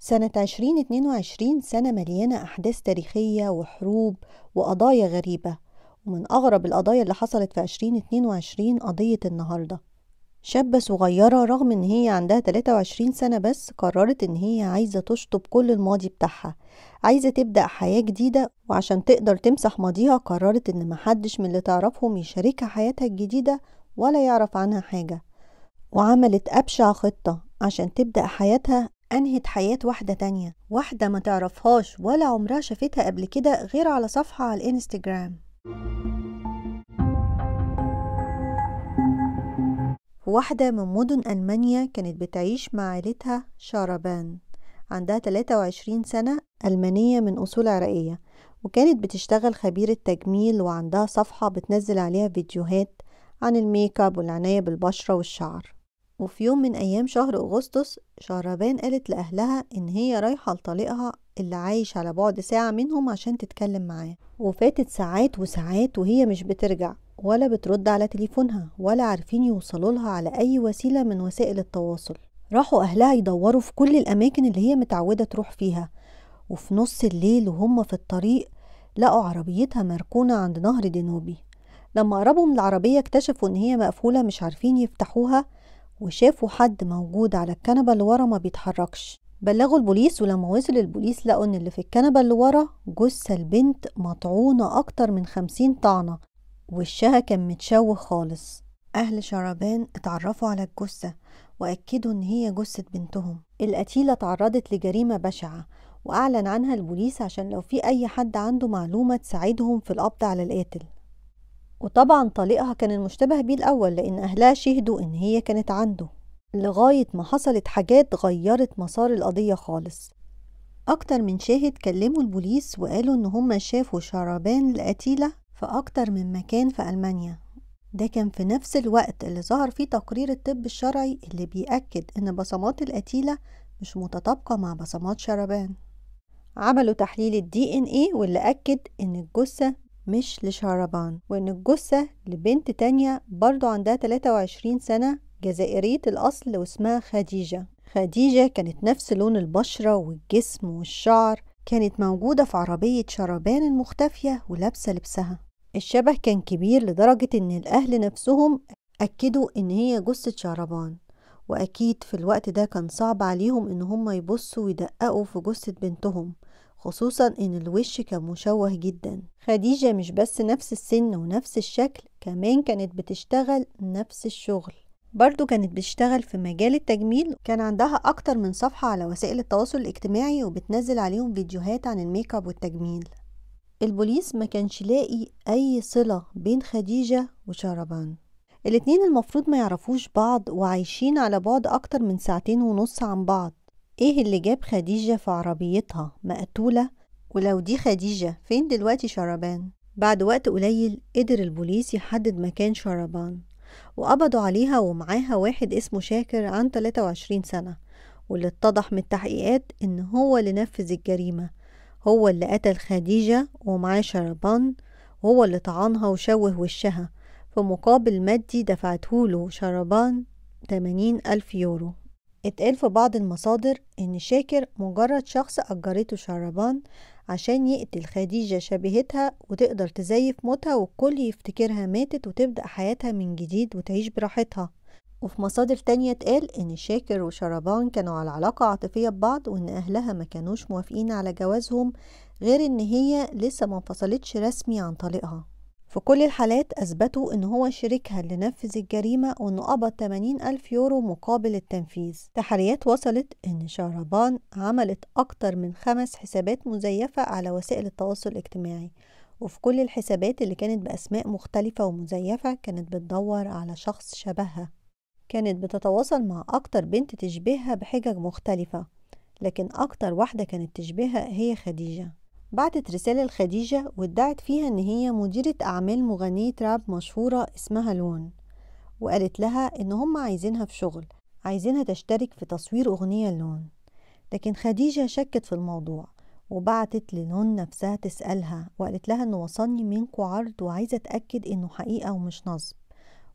سنة 2022 سنة مليانة أحداث تاريخية وحروب وقضايا غريبة، ومن أغرب القضايا اللي حصلت في 2022 قضية النهاردة. شابة صغيرة رغم إن هي عندها 23 سنة بس قررت إن هي عايزة تشطب كل الماضي بتاعها، عايزة تبدأ حياة جديدة، وعشان تقدر تمسح ماضيها قررت إن محدش من اللي تعرفهم يشاركها حياتها الجديدة ولا يعرف عنها حاجة، وعملت أبشع خطة عشان تبدأ حياتها. أنهت حياة واحدة تانية، واحدة ما تعرفهاش ولا عمرها شافتها قبل كده غير على صفحة على الانستجرام. واحدة من مدن ألمانيا كانت بتعيش مع عيلتها شاربان، عندها 23 سنة، ألمانية من أصول عراقية، وكانت بتشتغل خبيرة تجميل وعندها صفحة بتنزل عليها فيديوهات عن الميك اب والعناية بالبشرة والشعر. وفي يوم من أيام شهر أغسطس شاربان قالت لأهلها إن هي رايحة لطليقها اللي عايش على بعد ساعة منهم عشان تتكلم معاه، وفاتت ساعات وساعات وهي مش بترجع ولا بترد على تليفونها ولا عارفين يوصلوا لها على أي وسيلة من وسائل التواصل. راحوا أهلها يدوروا في كل الأماكن اللي هي متعودة تروح فيها، وفي نص الليل وهم في الطريق لقوا عربيتها مركونة عند نهر دينوبي. لما قربوا من العربية اكتشفوا إن هي مقفولة مش عارفين يفتحوها، وشافوا حد موجود على الكنبة اللي ورا ما بيتحركش. بلغوا البوليس، ولما وصل البوليس لقوا ان اللي في الكنبة اللي ورا جثة البنت مطعونة اكتر من 50 طعنة، وشها كان متشوه خالص. اهل شربان اتعرفوا على الجثة واكدوا ان هي جثة بنتهم. القتيلة تعرضت لجريمة بشعة واعلن عنها البوليس عشان لو في اي حد عنده معلومة تساعدهم في القبض على القاتل. وطبعا طليقها كان المشتبه بيه الأول لأن أهلها شهدوا إن هي كانت عنده، لغاية ما حصلت حاجات غيرت مسار القضية خالص. أكتر من شاهد كلموا البوليس وقالوا إن هما شافوا شربان القتيلة في أكتر من مكان في ألمانيا. ده كان في نفس الوقت اللي ظهر فيه تقرير الطب الشرعي اللي بيأكد إن بصمات القتيلة مش متطابقة مع بصمات شربان. عملوا تحليل الDNA واللي أكد إن الجثة مش لشربان، وإن الجثة لبنت تانية برضو عندها 23 سنة، جزائرية الأصل واسمها خديجة. خديجة كانت نفس لون البشرة والجسم والشعر، كانت موجودة في عربية شربان المختفية ولابسة لبسها. الشبه كان كبير لدرجة إن الأهل نفسهم أكدوا إن هي جثة شربان، وأكيد في الوقت ده كان صعب عليهم إن هم يبصوا ويدققوا في جثة بنتهم، خصوصا ان الوش كان مشوه جدا. خديجة مش بس نفس السن ونفس الشكل، كمان كانت بتشتغل نفس الشغل، برضو كانت بتشتغل في مجال التجميل. كان عندها اكتر من صفحة على وسائل التواصل الاجتماعي وبتنزل عليهم فيديوهات عن الميك اب والتجميل. البوليس ما كانش لاقي اي صلة بين خديجة وشربان، الاتنين المفروض ما يعرفوش بعض وعايشين على بعد اكتر من 2.5 ساعة عن بعض. ايه اللي جاب خديجة في عربيتها مقتولة؟ ولو دي خديجة فين دلوقتي شربان؟ بعد وقت قليل قدر البوليس يحدد مكان شربان وقبضوا عليها، ومعاها واحد اسمه شاكر عن 23 سنة، واللي اتضح من التحقيقات ان هو اللي نفذ الجريمة، هو اللي قتل خديجة ومعاه شربان، وهو اللي طعنها وشوه وشها في مقابل مادي دفعتهوله شربان 80,000 يورو. اتقال في بعض المصادر ان شاكر مجرد شخص اجرته شربان عشان يقتل خديجة شبيهتها وتقدر تزيف موتها والكل يفتكرها ماتت وتبدأ حياتها من جديد وتعيش براحتها. وفي مصادر تانية اتقال ان شاكر وشربان كانوا على علاقة عاطفية ببعض، وان اهلها ما كانوش موافقين على جوازهم، غير ان هي لسه ما انفصلتش رسمي عن طليقها. في كل الحالات أثبتوا إن هو شريكها اللي نفذ الجريمة وإنه قبض 80,000 يورو مقابل التنفيذ. تحريات وصلت إن شربان عملت أكتر من 5 حسابات مزيفة على وسائل التواصل الاجتماعي، وفي كل الحسابات اللي كانت بأسماء مختلفة ومزيفة كانت بتدور على شخص شبهها. كانت بتتواصل مع أكتر بنت تشبهها بحجج مختلفة، لكن أكتر واحدة كانت تشبهها هي خديجة. بعتت رسالة لخديجة وادعت فيها ان هي مديرة اعمال مغنية راب مشهورة اسمها لون، وقالت لها ان هم عايزينها في شغل، عايزينها تشترك في تصوير اغنية لون. لكن خديجة شكت في الموضوع وبعتت للون نفسها تسألها، وقالت لها ان وصلني منكو عرض وعايزة اتأكد انه حقيقة ومش نصب.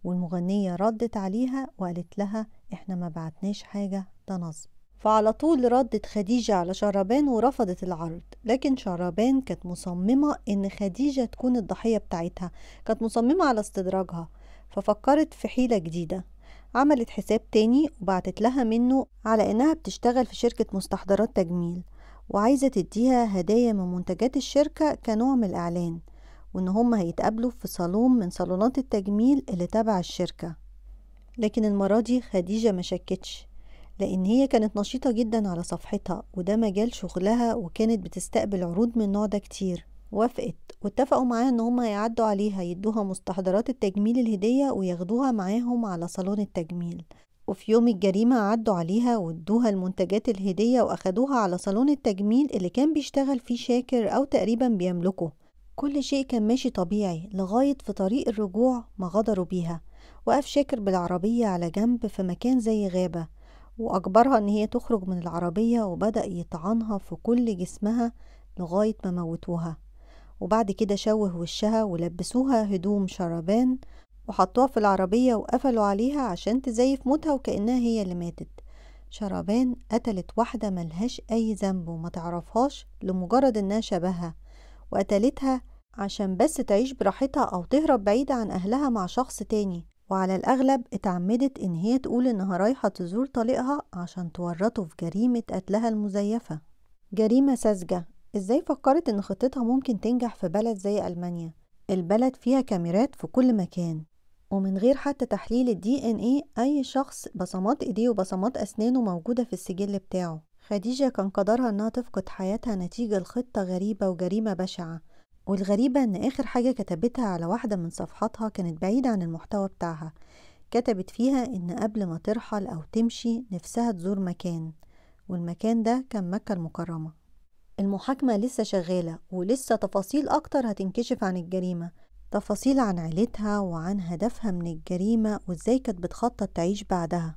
والمغنية ردت عليها وقالت لها احنا ما بعتناش حاجة، ده نصب. فعلى طول ردت خديجة على شهربان ورفضت العرض. لكن شهربان كانت مصممة إن خديجة تكون الضحية بتاعتها، كانت مصممة على استدراجها، ففكرت في حيلة جديدة. عملت حساب تاني وبعتت لها منه على إنها بتشتغل في شركة مستحضرات تجميل وعايزة تديها هدايا من منتجات الشركة كنوع من الإعلان، وإن هم هيتقابلوا في صالون من صالونات التجميل اللي تبع الشركة. لكن المرة دي خديجة ما شكتش، لأن هي كانت نشيطة جدا على صفحتها وده مجال شغلها، وكانت بتستقبل عروض من النوع ده كتير. وافقت واتفقوا معاها ان هم هيعدوا عليها يدوها مستحضرات التجميل الهدية وياخدوها معاهم على صالون التجميل. وفي يوم الجريمة عدوا عليها وادوها المنتجات الهدية واخدوها على صالون التجميل اللي كان بيشتغل فيه شاكر او تقريبا بيملكه. كل شيء كان ماشي طبيعي لغاية في طريق الرجوع ما غدروا بيها. وقف شاكر بالعربية على جنب في مكان زي غابة، وأجبرها إن هي تخرج من العربية، وبدأ يطعنها في كل جسمها لغاية ما موتوها. وبعد كده شوه وشها ولبسوها هدوم شربان وحطوها في العربية وقفلوا عليها عشان تزيف موتها وكأنها هي اللي ماتت. شربان قتلت واحدة ملهاش أي ذنب وما تعرفهاش لمجرد إنها شبهها، وقتلتها عشان بس تعيش براحتها أو تهرب بعيدة عن أهلها مع شخص تاني. وعلى الأغلب اتعمدت إن هي تقول إنها رايحة تزور طليقها عشان تورطه في جريمة قتلها المزيفة. جريمة ساذجة. إزاي فكرت إن خطتها ممكن تنجح في بلد زي ألمانيا؟ البلد فيها كاميرات في كل مكان، ومن غير حتى تحليل ال DNA أي شخص بصمات إيديه وبصمات أسنانه موجودة في السجل بتاعه. خديجة كان قدرها إنها تفقد حياتها نتيجة لخطة غريبة وجريمة بشعة. والغريبة إن آخر حاجة كتبتها على واحدة من صفحاتها كانت بعيدة عن المحتوى بتاعها، كتبت فيها إن قبل ما ترحل أو تمشي نفسها تزور مكان، والمكان ده كان مكة المكرمة. المحاكمة لسه شغالة ولسه تفاصيل أكتر هتنكشف عن الجريمة، تفاصيل عن عيلتها وعن هدفها من الجريمة وإزاي كانت بتخطط تعيش بعدها.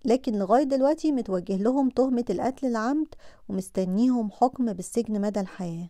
لكن لغاية دلوقتي متوجه لهم تهمة القتل العمد ومستنيهم حكم بالسجن مدى الحياة.